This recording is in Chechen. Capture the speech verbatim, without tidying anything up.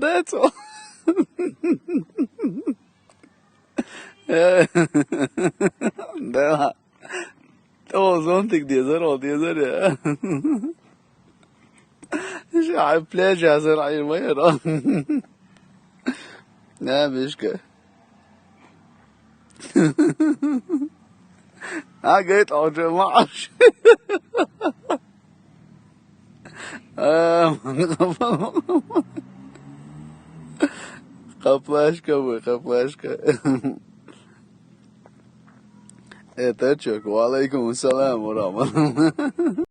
That's all. لا. اه، زونتك دي زر، دي زر. شعب بلاجة زر عين ويرا. لا، مشكلة. ها، قيت أوجه، ما أعرفش. آه، قبلاشكا أبوي، قبلاشكا. إيه، تشوك. وعليكم السلام ورحمة الله.